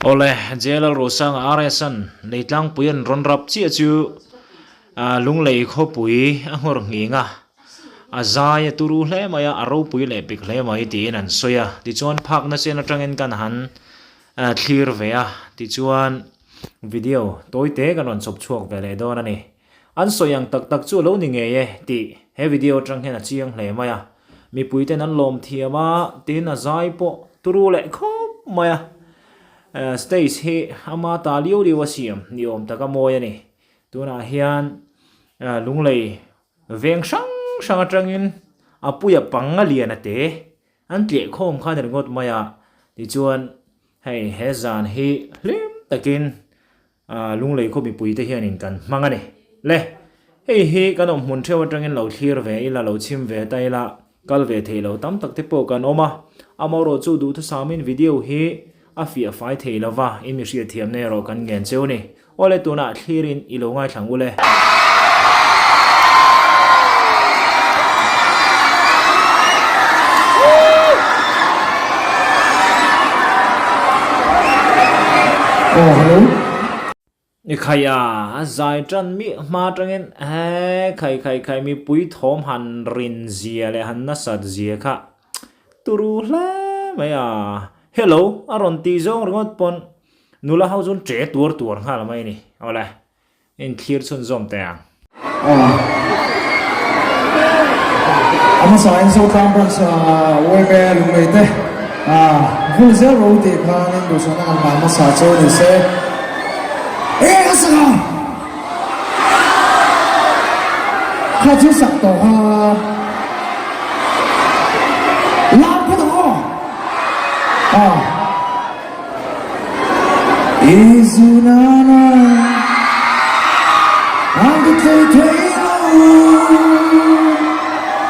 Awle, JLL Rosanga RS-a'n Leitlangpui an rawn rap chiah chu Lunglei khawpui a nghawr nghing a, a zai a turu hle mai a, a ropui leh pek hle mai tiin an sawi a. Tichuan phakna chen atangin kan han thlir ve a, tichuan video tawite kan rawn chhawp chhuak ve leh dawn a ni. An sawi ang tak tak chu a lo ni ngei e tih he video atang hian a chiang hle mai a. Mipui ten an lawm thiam a, tin a zai pawh turu leh khawp mai a. Stage hi ama ta liau liau a siam ni awm taka mawi a ni. Tunah hian Lunglei veng hrang hrang atangin a puia pang a lian a te an tleh khawm khan ringawt mai a. Tichuan hei he zan hi hlim takin Lunglei khaw mipui te hianin kan hmang a ni. Le, hei hi kan awm hmun theuh atangin lo thlir ve ila, lo chhim ve ta ila, kal ve thei lo tam tak te pawh kan awm a. Amaherawh chu duhthusamin video hi a fiah fai thei lo va, in mi hriatthiamna erawh kan ngen cheu a ni. Awle tunah thlirin i lo ngaithlang ule. Aw hello. I khai a, a zai tan mi hma tangin he khai khai khai mipui thawm han rin zia leh han nasat zia kha turu hle mai a. Hello a rawn tih zawng ringawt pawn nula ho chuan che tuar tuar nghal mai a ni. Awle. Inthlir chhunzawm teh ang. A hmasa in Zotlang Branch YMA Lunglei te vul zel ro tih khan in duhsakna kan hlan hmasa chu ni se. Enge ka sak a? Kha chu sak tawh kha. Lam phawt ang aw. Ah. Izunana Ang ka thei thei lo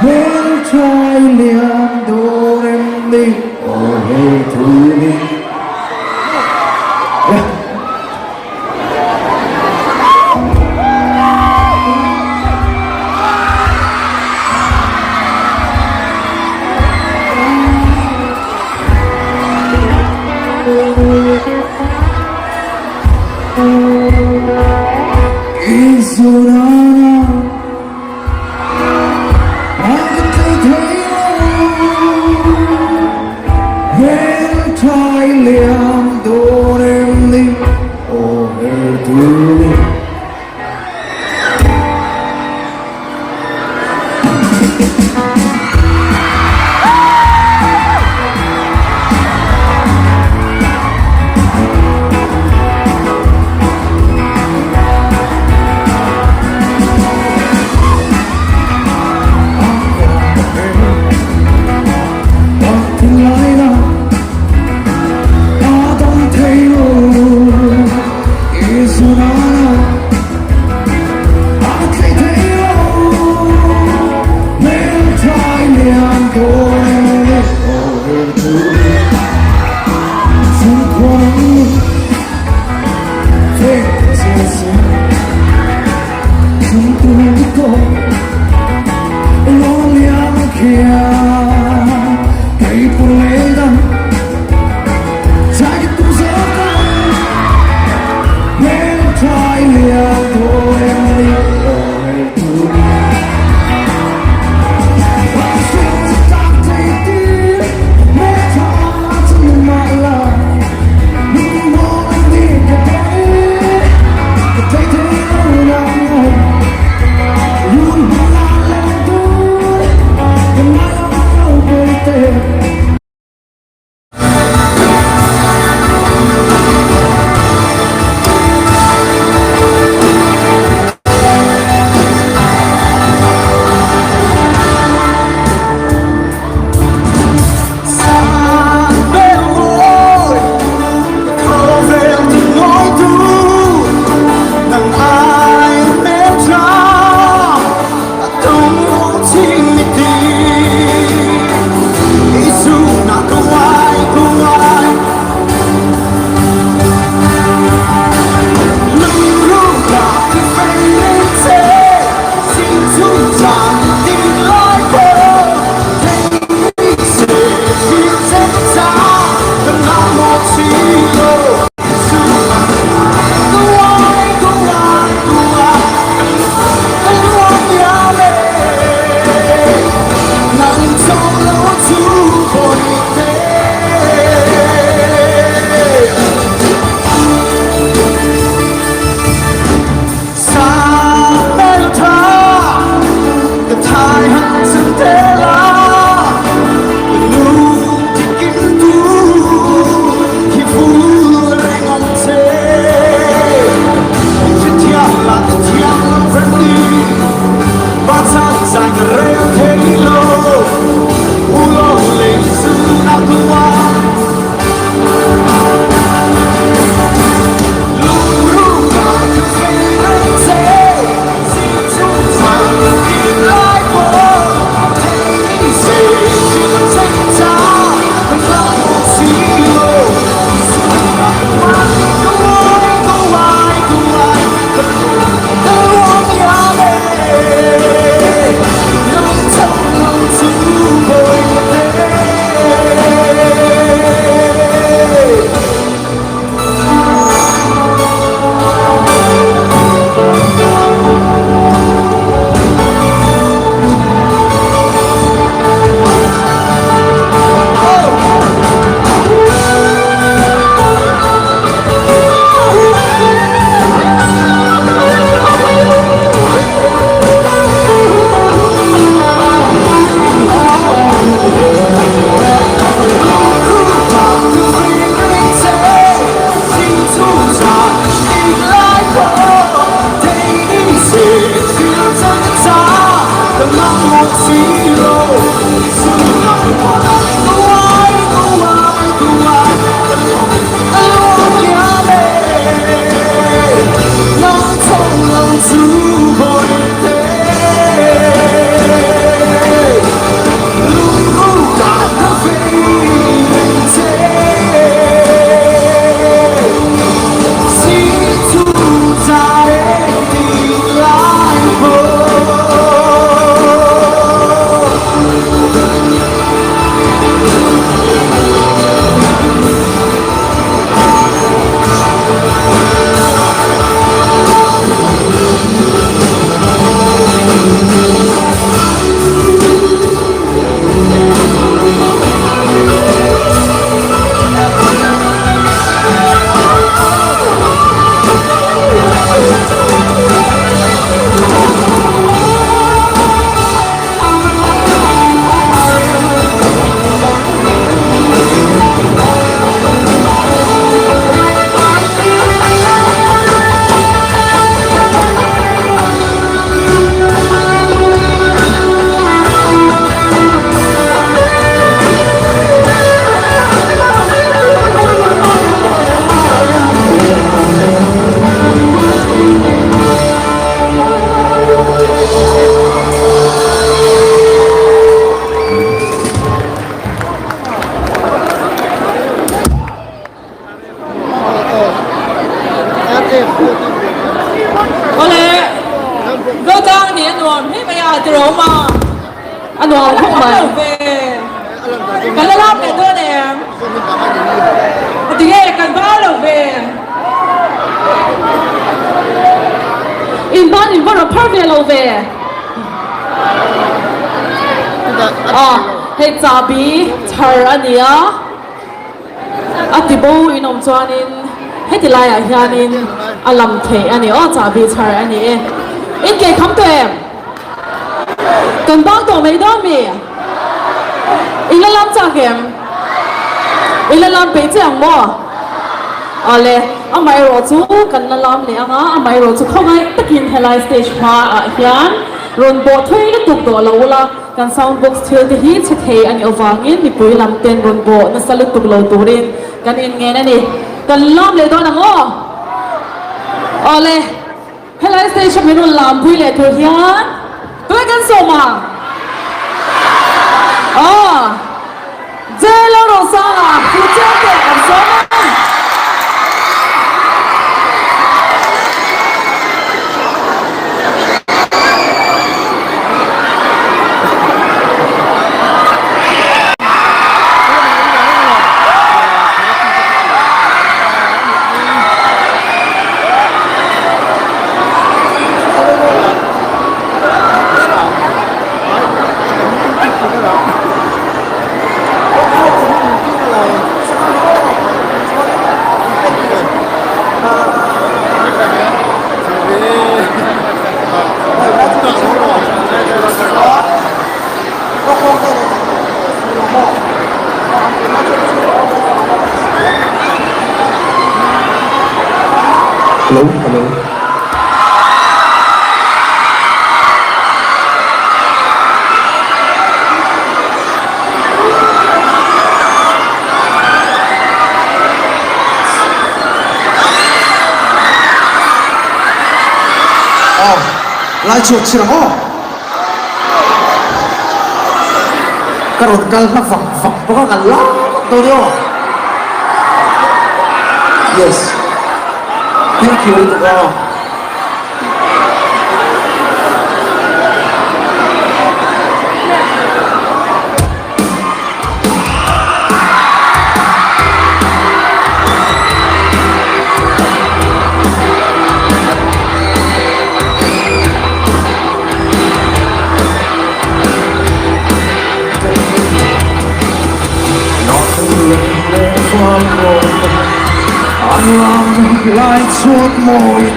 Hmel trai lian dawn em ni Aw hei thu ni Awle, Zotlang nih a nuam hle mai a, tiraw ma? A nuam khawp mai. Lo ve. Kan la lak leh dawn em? Tinge kan va lo ve. In ban in va rawn phar ve lo ve. Ah, hei chahbi chhar a ni a. A ti bo in awm chuanin heti laiah hianin a lam theih a ni aw, chahbi chhar a ni e. In ke kham tawh em? Kan bang tawh mai dawn mi? I la lam chak em? I la lam peih che ang maw? Awle, amaherawh chu kan la lam leh ang a, amaherawh chu khawngaih takin helai stage hmaah hian rawn bawh thui lutuk tawh lo ula, Kan sound box thil te hi chhe thei a nih avangin mipui lam ten rawn bawh nasa lutuk lo turin kan inngen a ni. Kan lam leh dawn ang aw. Awle, helai stage a min rawn lam pui leh tur hian tunge kan sawm ang? Aw, Jelo Rosanga, Fucheng te kan sawm ang. Hello, hello. Aw, lai chhuak chhir ang aw. Ka rawn kal hla vang vang bawk a, ka la vak dawn e aw. Yes. Thank you lutuk aw. Lai chhuat mawi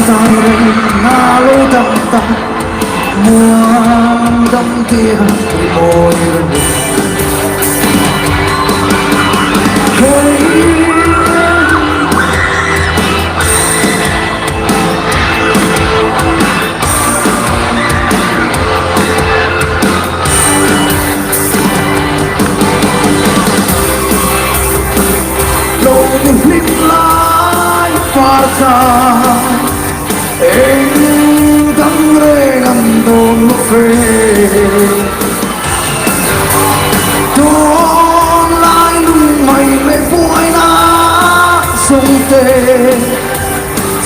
tan reng a lo dam ta muang dam tia rimawi reng Hey. Lo ni hlim lai far ta eng dang reng an dawn lo fe Dawn lai lung mai leh buaina zawng te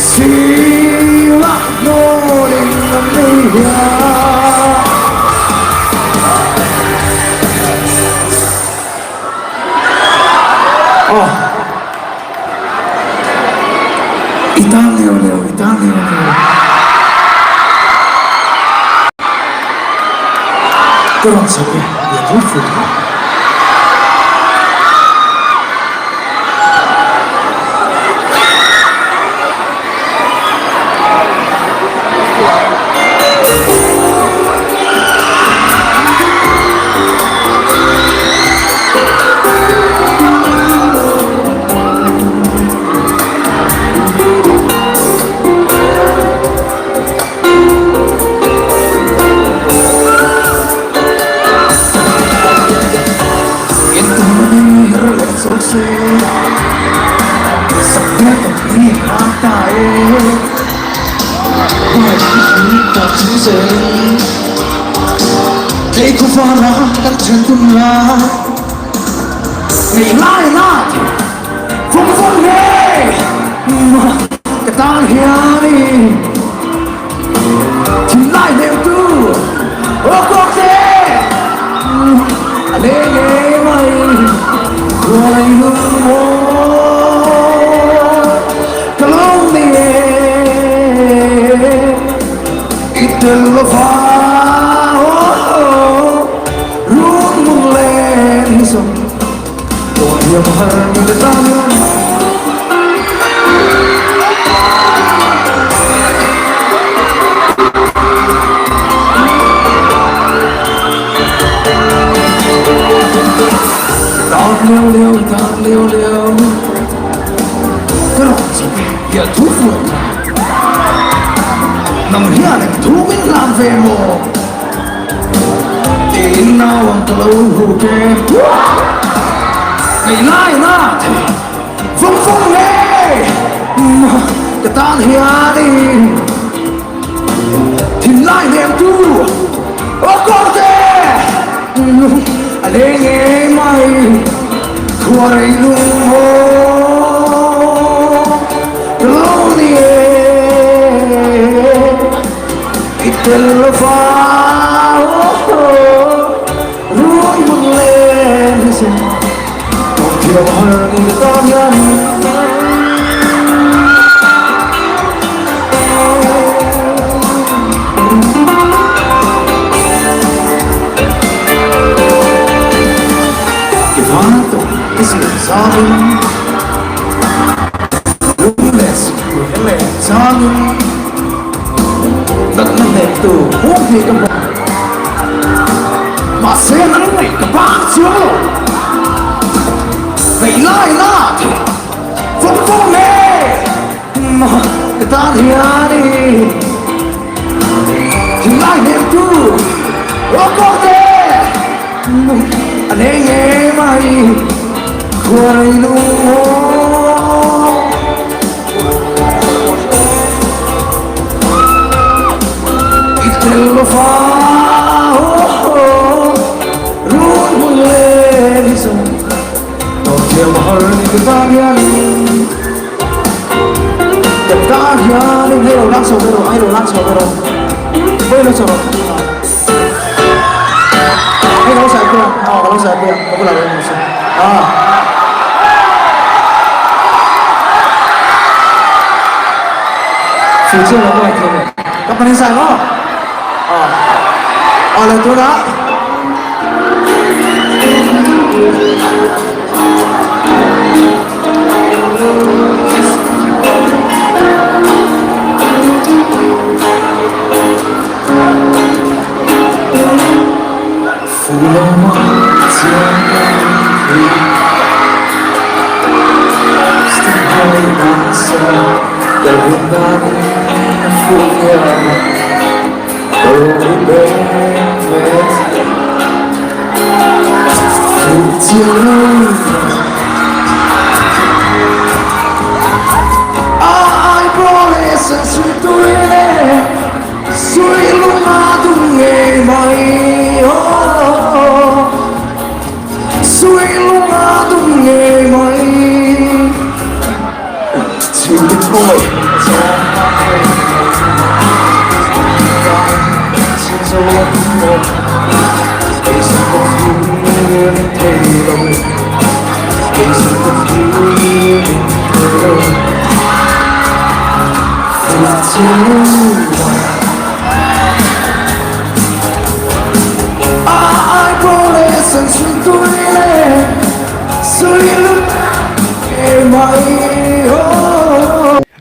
Sirah hnawlin an nei hian. Aw. I tan leo leo, i tan leo leo. Ka rawn chhak e, lian ru fu kha.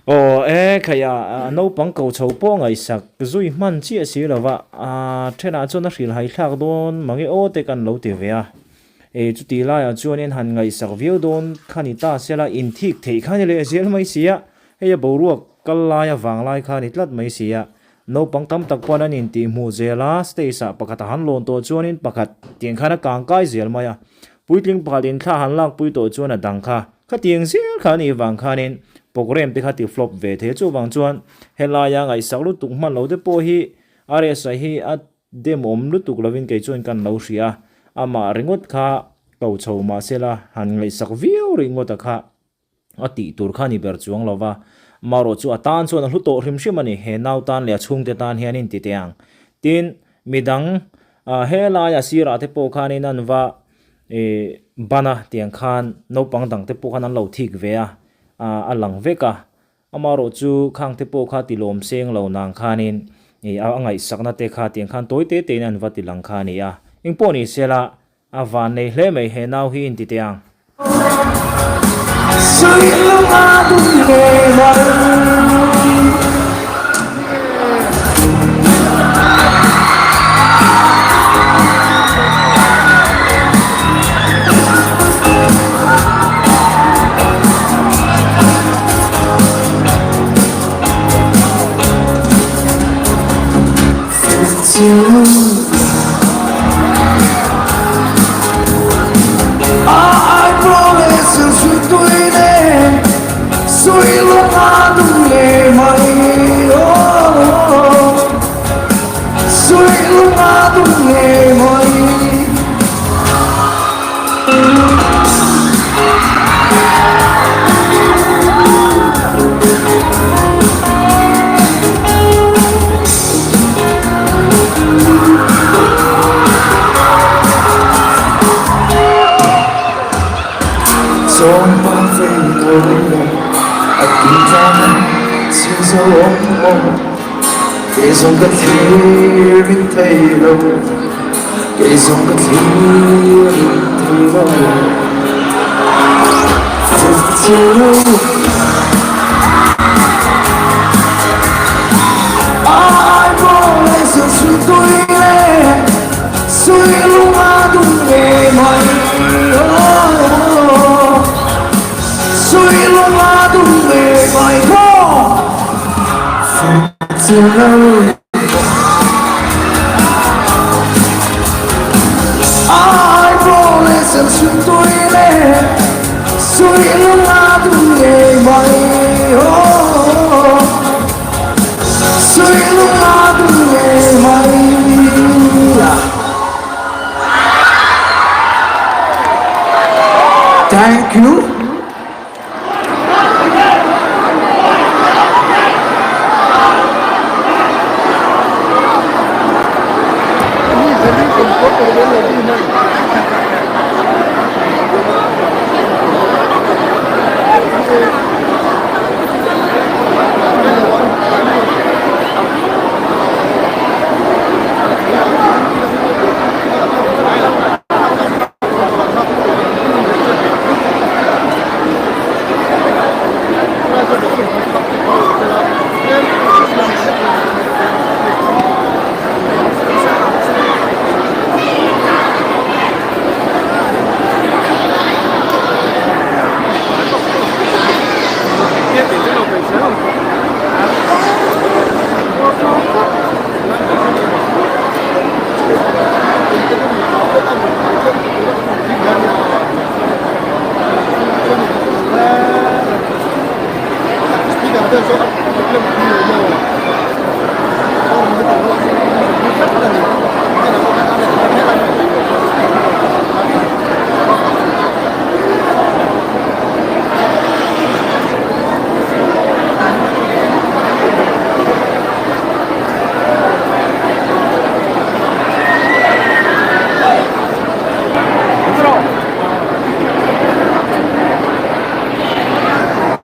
Aw e, khaih a, naupang ko chho pawh ngaihsak zui hman chiah si lova, a thenah chuan a hrilhai thlak dawn mange aw te kan lo ti ve a. E, chuti laiah chuanin han ngaihsak viau dawn kha ni ta sela inthik theih kha ni leh zel mai si a, hei a boruak kal laia vanglai kha ni tlat mai si a. Naupang tam tak pawhin an intih hmuh zel a, stage ah pakhat a han lawn tawh chuanin pakhat tiang khan a kang kai zel mai a. Puitling pakhat in thla han lakpui tawh chuan a dang kha khatiang zel kha a nih vang khanin programme te kha ti flop ve thei a. Chuvang chuan helaia ngaihsak lutuk hman lo te pawh hi RSA hi a demawm lutuk lovin kei chuan kan lo hria a, amah ringawt kha ko chho mahsela han ngaihsak viau ringawt a kha. A tih tur kha ni ber chuang lo va, marawh chu a tan chuan a hlu tawh hrim hrim a ni, he nau tan leh a chhungte tan hian in ti teh ang. Tin, midang helai a sirah te pawh khanin an va ban a tiang khan naupang dang te pawh khan an lo thik ve a, a lang vek a. Amarawh chu khang te pawh kha ti lawm seng lo nang khanin a ngaihsakna te kha tiang khan tawi te tein an va ti lang kha a ni a. Engpawh ni sela A van nei hle mai he nau hi inti teh ang. Thank you.